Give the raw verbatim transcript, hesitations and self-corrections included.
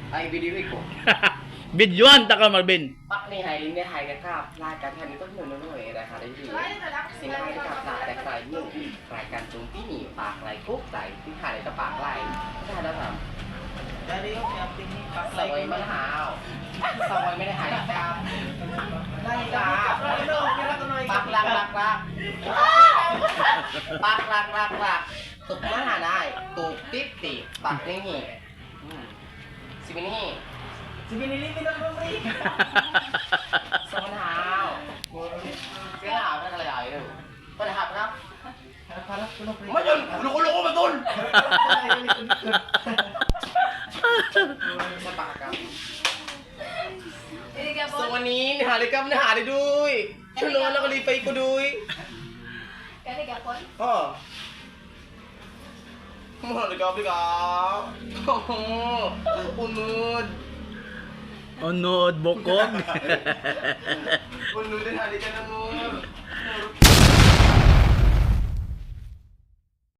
Ay, video ko. Videohan ta ka, Marvin. Pak ni hai ni hai ka kap la ka than ko no no no eh da ka di. Sin hai ka kap la da ka ni. Rai kan tum pi ni pak lai kuk lai ti hai ka pak lai. Ka da sam. Dari yung camping ni, Sa wai man hao. Sa wai man hai ka. Lai ka. Pak lak lak lak. Pak lak lak lak. Tuk man hanai. Tuk tip tip. Pak ni ni. Si bini. Si Binili, pinag-, Sa man hao. Kaya na ako na kalayo. Panahat na. Harap-harap ko na, pre. Mayon, kulo-kulo ko matun. Harap-harap ko na, pre. Sa pakakam. So, manin, halikam na hali duy. Tulungan ako, lipay ko duy. Kani gapon? Oh. Mo, halikam, halikam. Unod. Unod, bukog. Unod din, halikam na mo.